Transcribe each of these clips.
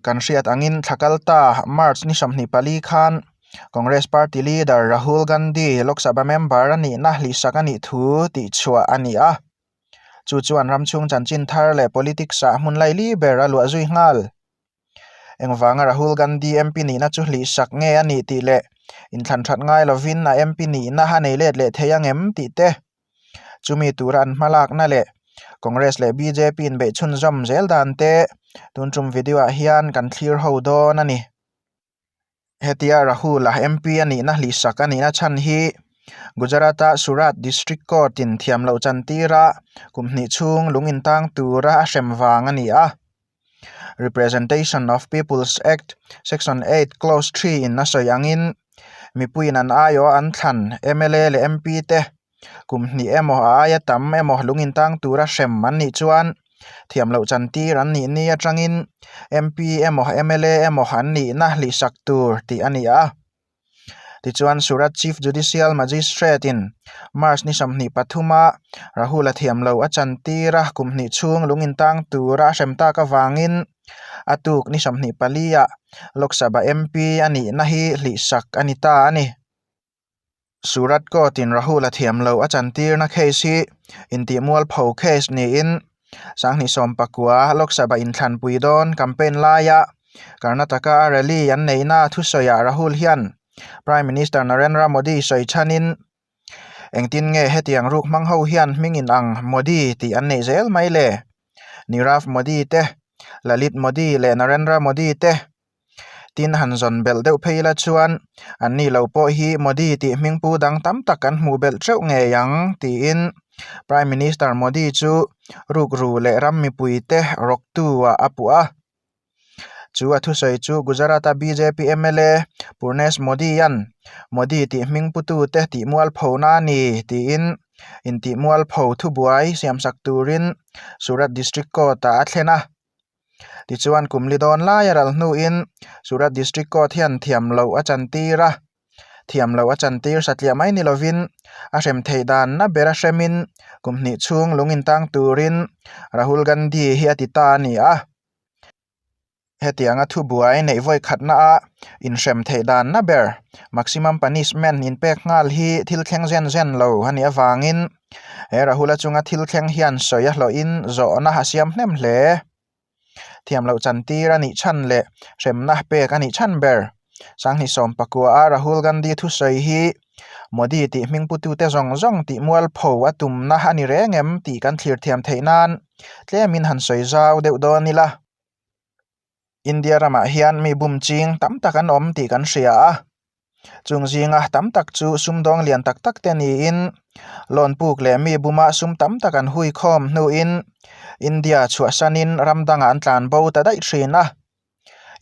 Kan hriat angin thla kal ta March ni 24 khan Congress Party leader Rahul Gandhi Lok Sabha member a nihna hlihsak a nih thu tihchhuah a ni a. Chu chuan ram chhung chanchin thar leh politics ah hmun laili ber a luah zui nghal. Engvanga Rahul Gandhi MP nihna chu hlihsak nge a nih tih leh inthlan that ngai lovin a MP nihna a nei let leh thei angem tih te. Chumi tura an hmalakna leh Congress leh bjp inbeih chhunzawm zel dan te tun tum video ah hian kan thlir ho dawn a ni. Hetia Rahul-a MP a nihna hlihsak a nihna chhan hi Gujarat-a Surat District Court-in thiam loh chantira kum hnih chhung lung intang tura a hrem vang a ni a. Representation of People's Act Section 8 Clause 3 in a sawi angin mipuiin an aiawh an thlan mla leh MP te kum hnih emaw a aia tam emaw lung intang tura hrem an nih chuan thiam loh chantir an nih ni atangin MP emaw mla emaw an nihna hlihsak tur tih a ni a. Tichuan Surat Chief Judicial Magistrate in March ni 23 a Rahul a thiam lo a chantir a kum hnih chhung lung intang tura a hrem tak avangin a tuk ni 24 ah Lok Sabha MP a nihna hi hlihsak a ni ta a ni. Surat Court in Rahul a thiam lo a chantirna case hi intihmualpho case niin 2019 Lok Sabha inthlanpui dawn campaign laia Karnataka a rally an neihna thusawiah Rahul hian Prime Minister Narendra Modi sawi chhanin engtin nge hetiang ruk hmang ho hian hming in ang Modi tih an neih zel mai le? Nirav Modi te, Lalit Modi leh Narendra Modi te Tin han zawn belh deuh phei ila chuan an ni lo pawh hi Modi tih hming pu dang tam tak kan hmuh belh theuh ngei ang tiin Prime Minister Modi chu rukru leh ram mipui te rawktu ah a puh a. Chu a thusawi chu Gujarat-a bjp mla Purnesh Modi-a'n Modi tih hming putu te tih mualphona a ni tiin intih mualpho thubuai siamsak turin Surat District Court-ah a thlen a. Tichuan kum li dawn lai a ral hnuin Surat District Court hian thiam loh a chantir a, thiam loh a chantir satliah mai ni lovin a hrem theih dan na ber a hremin kum hnih chhung lung intang turin Rahul Gandhi hi a ti ta a ni a. Hetianga thubuai neih vawi khatna a inhrem theih dan na ber maximum punishment inpek nghal hi thil thleng zen zen lo a nih avangin He Rahula chunga thil thleng hian sawi a hlawhin zawhna a siam hnem hle. Thiam loh chantir a nih chhan leh hremna pek a nih chhan ber. Sanghnih sawmpakua a Rahul Gandhi thusawi hi Modi tih hming putute zawng zawng tih mualpho a tumna a ni reng em tih kan thlir thiam theih nan tlemin han sawi zau deuh dawn ila. India ramah hian mi bum ching tam tak an awm tih kan hria a, chung zinga tam tak chu sumdawng lian tak tak te niin loan puk leh mi buma sum tam tak an hui khawm hnuin India chhuahsanin ram dangah an tlan bo ta daih thin a,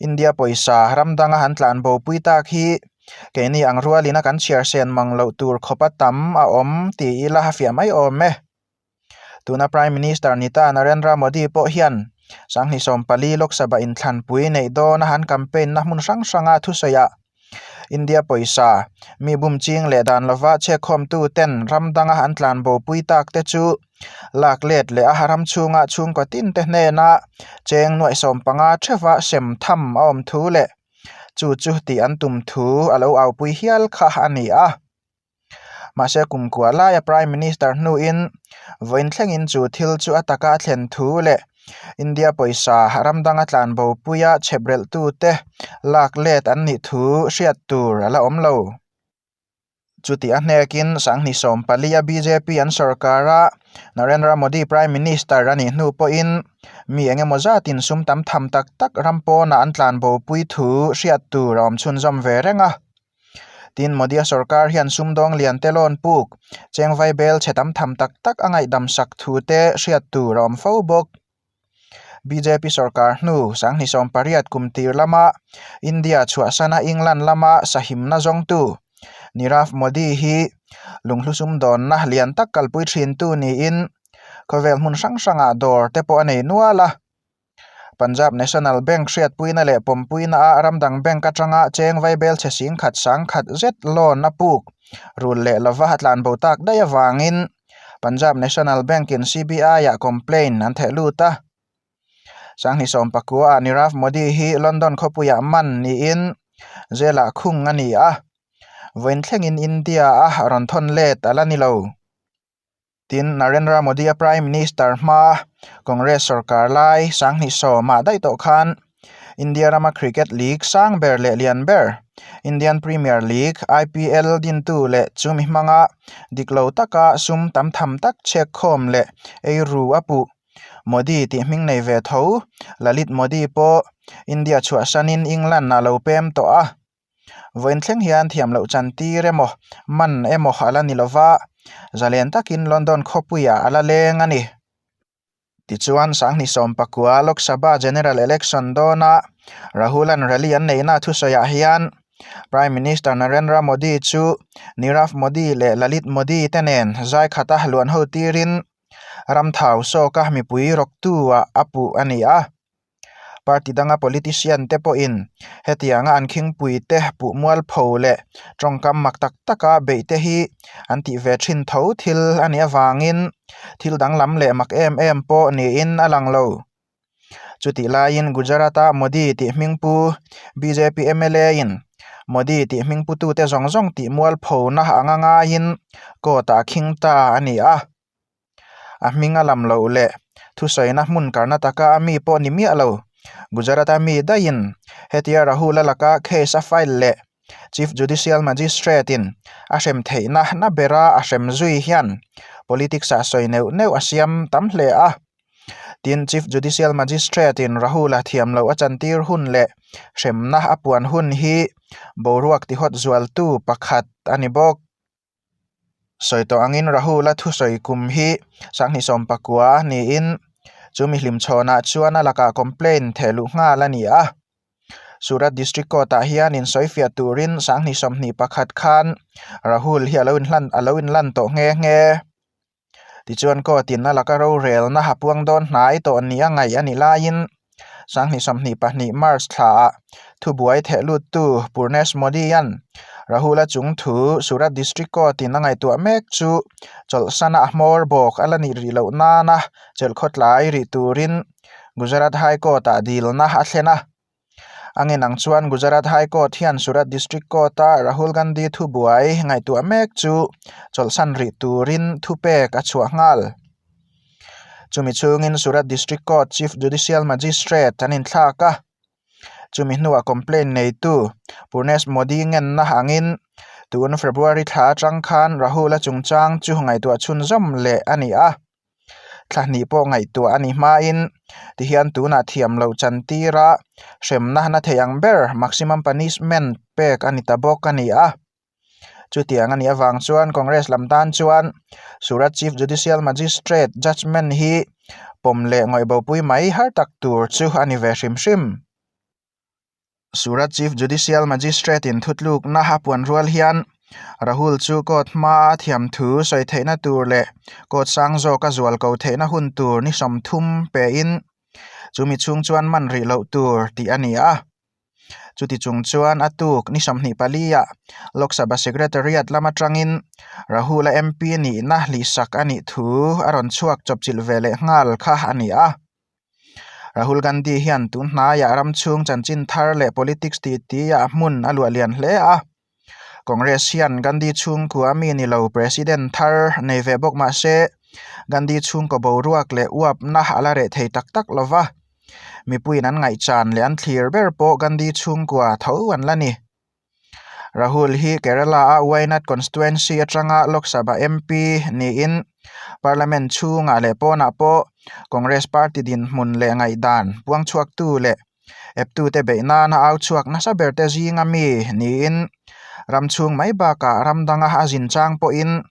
India pawisa ram danga an tlan bo pui tak hi keini ang rualin a kan chhiar sen mang loh tur khawpa tam a awm tih ila a fiah mai awm e. Tuna Prime Minister ni ta Narendra Modi pawh hian 2024 Lok Sabha inthlanpui neih dawna an campaign na hmun hrang hranga thusawiah India pawisa mi bum ching leh dan lova chhekkhawmtu ten ram danga an tlan bopui tak te chu lak let leh a ram chhunga chhungkaw tin te hnena cheng nuaih 15 theuha sem tham a awm thu leh chu chu tih an tum thu a lo aupui hial kha a ni a. Mahse kum kua laia Prime Minister hnuin vawiin thlengin chu thil chu a taka a thlen thu leh India pawisa ram danga tlan bopuia chheprelhtute lak let an nih thu hriat tur a la awm lo. Chuti a hnekin 2014 a bjp an sorkar a, Narendra Modi Prime Minister a nih hnu pawhin mi eng emaw zatin sum tam tham tak tak ram pawnah an tlan bopui thu hriat tur a awm chhunzawm ve reng a. Tin, Modi-a sorkar hian sumdawng lian te loan puk, cheng vai bel chhe tam tham tak tak a ngaihdam sak thu te hriat tur a awm fo bawk. Bjp sorkar hnu 2018 kum tir lama India chhuahsana England lama sahimna zawngtu Nirav Modi hi lunghlu sumdawnna lian tak kalpui thintu niin khawvel hmun hrang hrangah dawr te pawh a nei nual a. Punjab National Bank hriatpuina leh pawmpuina a ramdang bank atanga cheng vaibel chhe sing khat sang khat zet loan a puk rul leh lova a tlan bo tak daih avangin Punjab National Bank in CBI ah complaint an theh lut a. Sanghnih sawmpakua ah Nirav Modi hi London khawpuiah man niin jail-ah khung a ni a, vawiin thlengin India-a rawn thawn let a la ni lo. Tin, Narendra Modi-a Prime Minister hma Congress sorkar lai sanghnih sawmah daih tawh khan India rama cricket league sang ber leh lian ber Indian Premier League, IPL, dintu leh chumi hmanga dik lo taka sum tam tham tak chhek khawm leh eiru a puh. Modi tih hming nei ve tho Lalit Modi pawh India chhuahsanin England a lo pem tawh a. Vawiin thleng hian thiam loh chan tir emaw, man emaw a la ni lo va, zalen takin London khawpuiah a la leng a ni. Tichuan, Sanghnih sawmpakua Lok Sabha General Election dawna Rahul-a'n rally an neihna thusawiah hian Prime Minister Narendra Modi chu Nirav Modi leh Lalit Modi te nen zai khata luan ho tirin ram thau sawka mipui rawktu-ah a puh a ni a. Party danga politician te pawhin hetianga an khingpui te puh mualpho leh tawngkam mak tak taka beih te hi an tih ve thin tho thil a nih avangin thil danglam leh mak em em pawh niin a lang lo. Chutih laiin Gujarat-a Modi tih hmingpu bjp mla in Modi tih hmingputute zawng zawng tih mualphona anga ngaiin court-ah a khing ta a ni a. A hming a lam loh leh thusawiina hmun Karnataka a mi pawh ni miah lo. Gujarat-a mi daihin hetia Rahul a laka case a file leh Chief Judicial Magistrate-in a hrem theihna na bera a hrem zui hian politics-ah sawi neuh neuh a siam tam hle a. Tin, Chief Judicial Magistrate-in Rahul-a thiam loh a chantir hun leh hremna a puan hun hi boruak tihawt zualtu pakhat a ni bawk. Sawi tawh angin Rahul-a thusawi kum hi Sanghnih sawmpakua niin chu mi hlimchhawnah chuan a lakah complaint theh luh nghal a ni a. Surat District Court-ah hian insawifiah turin Sanghnih 21 khan Rahul hi a lo inhlan a lo inlan tawh nghe nghe. Tichuan court-in a laka rorelna a puang dawn hnai tawh nia ngaih a nih laiin Sanghnih 22 March thlaah thubuai theh luttu Purnesh Modi-a'n Rahul-a chung thu Surat District Court-in a ngaihtuah mek chu chawlhsana a hmawr bawk a la nih rih loh nana chelh khawtlai rih turin Gujarat High Court-ah dilna a thlen a. A ngenang chuan Gujarat High Court hian Surat District Court-a Rahul Gandhi thubuai ngaihtuah mek chu chawlhsan rih turin thupek a chhuah nghal. Chumi chhungin Surat District Court Chief Judicial Magistrate an inthlak a, chumi hnuah complaint neitu Purnesh Modi ngenna angin tun February thla atang khan Rahul-a chungchang chu ngaihtuah chhunzawm leh a ni a. Thla hnih pawh ngaihtuah a ni hmain tihian tunah thiam loh chantira hremna na thei ang ber maximum punishment pek a ni ta bawk a ni a. Chutiang a nih avang chuan Congress lam tan chuan Surat Chief Judicial Magistrate judgement hi pawm leh ngawihbopui mai har tak tur chu a ni ve hrim hrim. Surat Chief Judicial Magistrate in thutlukna a puan rual hian Rahul chu court hmaa a thiam thu sawi theihna tur leh court sang zawka zual ko theihna hun tur ni 30 pein chumi chhung chuan man rih loh tur tih a ni a. Chuti chung chuan a tuk ni 24 ah Lok Sabha Secretariat lam atangin Rahul-a MP nihna hlihsak a nih thu a rawn chhuak chawpchilh ve leh nghal kha a ni a. Rahul Gandhi hian tun hnaiah ram chhung chanchin thar leh politics titi-ah hmun a luah lian hle a. Congress hian Gandhi chhungkua mi ni lo President thar nei ve bawk mah se, Gandhi chhungkaw boruak leh uapna a la reh thei tak tak lo va. Mipuiin an ngaihchan leh an thlir ber pawh Gandhi chhungkua tho an la ni. Rahul hi Kerala-a Wayanad constituency atanga Lok Sabha MP niin Parliament chhungah leh pawnah pawh Congress party dinhmun leh ngaihdan puangchhuaktu leh eptute beih nana au chhuak nasa berte zinga mi niin ram chhung mai bakah ram danga a zin chang pawhin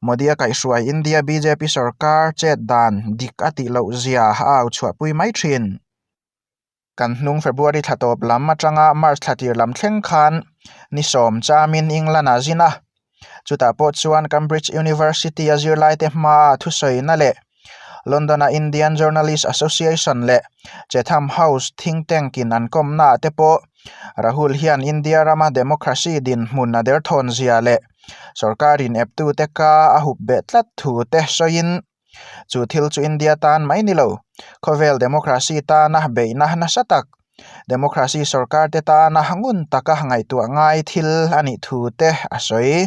Modi-a kaihhruai India bjp sorkar chet dan dik a tih loh zia a au chhuahpui mai thin. Kan hnung February thla tawp lam atanga March thla tir lam thleng khan ni sawm chamin England ah zin a. Chutah pawh chuan Cambridge University a zirlaite hmaa thusawina leh London a Indian Journalist Association leh Chatham House think tank in an kawmna ah te pawh Rahul hian India rama democracy dinhmun a derthawn zia leh sorkarin eptute ka a hup beh tlat thu te sawiin Chu thil chu India tan mai ni lo. Khawvel democracy tana beihna nasa tak, democracy sorkar te tana ngun taka ngaihtuah ngai thil a nih thu te a sawi.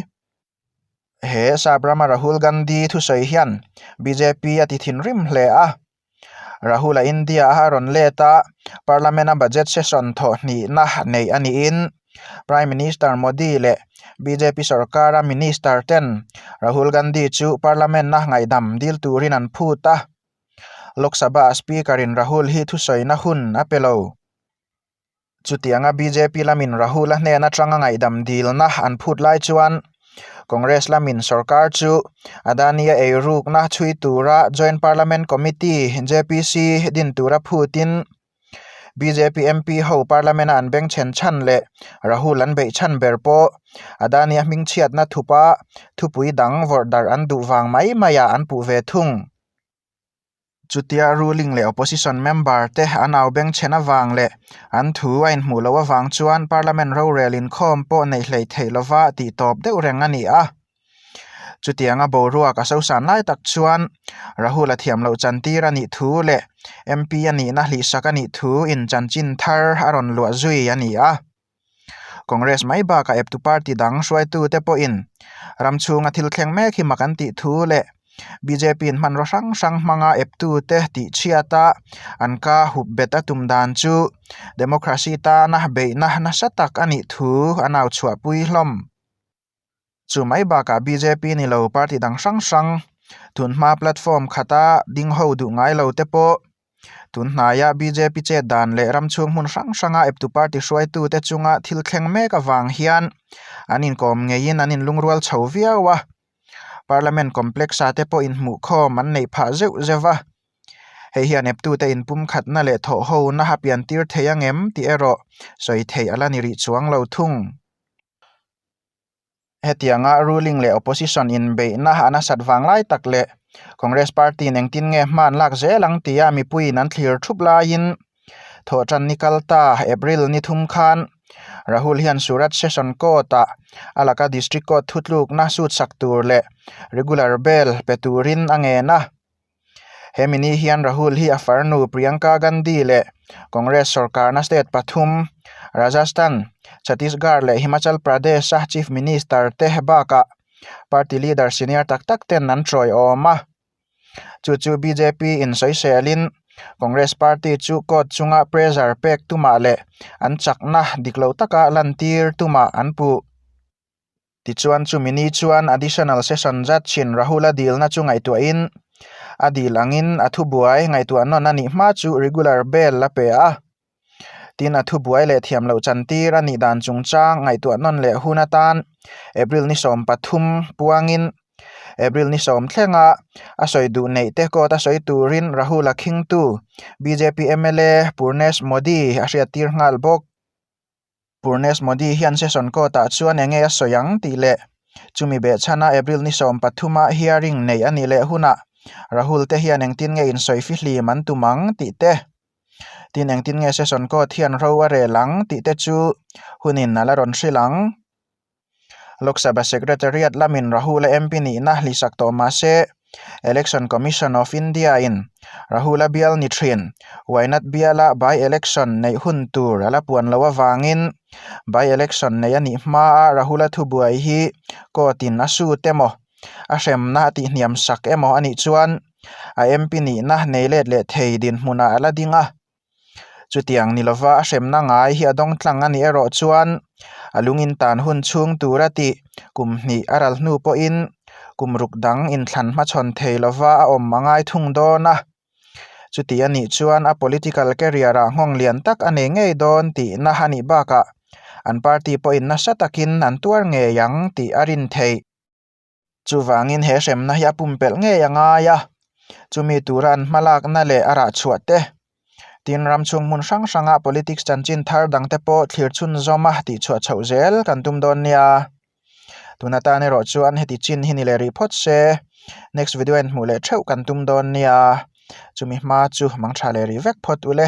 He Sabrama Rahul Gandhi thusawi hian bjp a ti thinrim hle a. Rahul a India a rawn let a, Parliament a budget session thawh hnihna neih a niin Prime Minister Modi leh bjp sorkara minister ten Rahul Gandhi chu Parliament a ngaihdam dil turin an phut a. Lok Sabha a Speaker in Rahul hi thusawina hun a pe lo. Chutianga bjp lamin Rahul-a hnen atanga ngaihdam dilna an phut lai chuan Congress lamin sorkar chu Adani-a eirukna chhui tura Joint Parliament Committee, JPC, din tura phutin bjp MP ho Parliament-a an bengchhen chhan leh Rahul an beih chhan ber pawh Adani-a hmingchhiatna thupa thupui dang vawrh darh an duh vang mai maiah an puh ve thung. Chutia ruling leh opposition member te an au bengchhen avang leh an thu a inhmuh loh avang chuan parliament rorel inkhawm pawh neih hleih theih lova tih tawp deuh reng a ni a. Chutianga boruak a sosan lai tak chuan Rahul a thiam loh chantir a nih thu leh MP a nihna hlihsak a nih thu in chanchin thar a rawn luah zui a ni a. Congress mai bakah eptu party dang hruaitute pawhin ram chhunga thil thleng mek hi mak an tih thu leh bjp in hmanraw hrang hrang hmanga eptute tih chhiata an ka hup bet a tum dan chu democracy tana beihna nasa tak a nih thu an au chhuahpui hlawm. Chu mai bakah bjp ni lo party dang hrang hrang tunhma platform khata ding ho duh ngai lo te pawh tunhnaia bjp chet dan leh ram chhung hmun hrang hranga eptu party hruaitu te chunga thil thleng mek avang hian an inkawm ngeiin an inlungrual chho viau a, parliament complex ah te pawh inhmuhkhawm an neih phah zeuh zeuh a, hei hian eptute inpumkhatna leh thawhhona a pian tir thei angem tih erawh sawi theih a la ni rih chuang lo thung. Hetianga ruling leh opposition inbeihna a nasat vang lai tak leh Congress party in engtin nge hma an lak zel ang tia mipuiin an thlir thup laiin thawhtan ni kal ta April ni thum khan Rahul hian Surat Session Court-ah a laka District Court thutlukna sut sak tur leh regular bail pe turin a ngen a. Hemi ni hian Rahul hi a farnu Priyanka Gandhi leh Congress sorkarna state pathum Rajasthan, Chhattisgarh leh Himachal Pradesh-a Chief Minister te bakah party leader senior tak tak ten an tawiawm a. Chu chu bjp in sawiselin Congress party chu court chunga pressure pek tumah leh an chakna dik lo taka lantir tumah an puh. Tichuan chumi ni chuan Additional Session Judge in Rahul-a dilna chu ngaihtuahin a dil angin a thubuai ngaihtuah nawn a nih hma chu regular bail a pe a. Tin a thubuai leh thiam loh chantir a nih dan chungchang ngaihtuah nawn leh hun atan April ni 13 puangin April ni 10 thlenga a sawi duh neih te court a sawi turin Rahul-a khingtu bjp mla Purnesh Modi a hriattir nghal bawk. Purnesh Modi hian Session Court-ah chuan enge a sawi ang tih leh chumi behchhana April ni 13-a hearing neih a nih leh hunah Rahul te hian engtin nge insawi fihlim an tum ang tih te, tin engtin nge Session Court hian ro a rel ang tih te chu hunin a la rawn hrilh ang. Lok Sabha Secretariat lamin Rahul-a MP nihna hlisak tawh mah se, Election Commission of India-in Rahul-a bial ni thin Wayanad biala by-election neih hun tur a la puan loh avangin by-election neih a nih hmaa Rahul-a thubuai hi court-in a sut emaw, a hremna a tihhniam sak emaw a nih chuan a MP nihna nei let leh thei dinhmunah a la ding a. Chutiang ni lova a hremna ngai hi a dawng tlang a nih erawh chuan a lungin tan hun chhung tura tih kum hnih a ral hnu pawhin kum ruk dang inthlan hmachhawn thei lova a awm a ngai thung dawn a. Chuti a nih chuan a political career ah nghawng lian tak a nei ngei dawn tihna a nih bakah an party pawhin nasa takin an tuar ngei ang tih a rin theih. Chuvangin he hremna hi a pumpelh ngei a ngai a, chumi tura an hmalakna leh a rah chhuah te, tin ram chhung hmun hrang hranga politics chanchin thar dangte pawh thlir chhunzawm a tihchhuah chhoh zel kan tum dawn nia. Tun atan erawh chuan heti chin hi ni leh rih phawt se, next video a inhmuh leh theuh kan tum dawn nia, chumi hma chu mangtha leh rih vek phawt ule.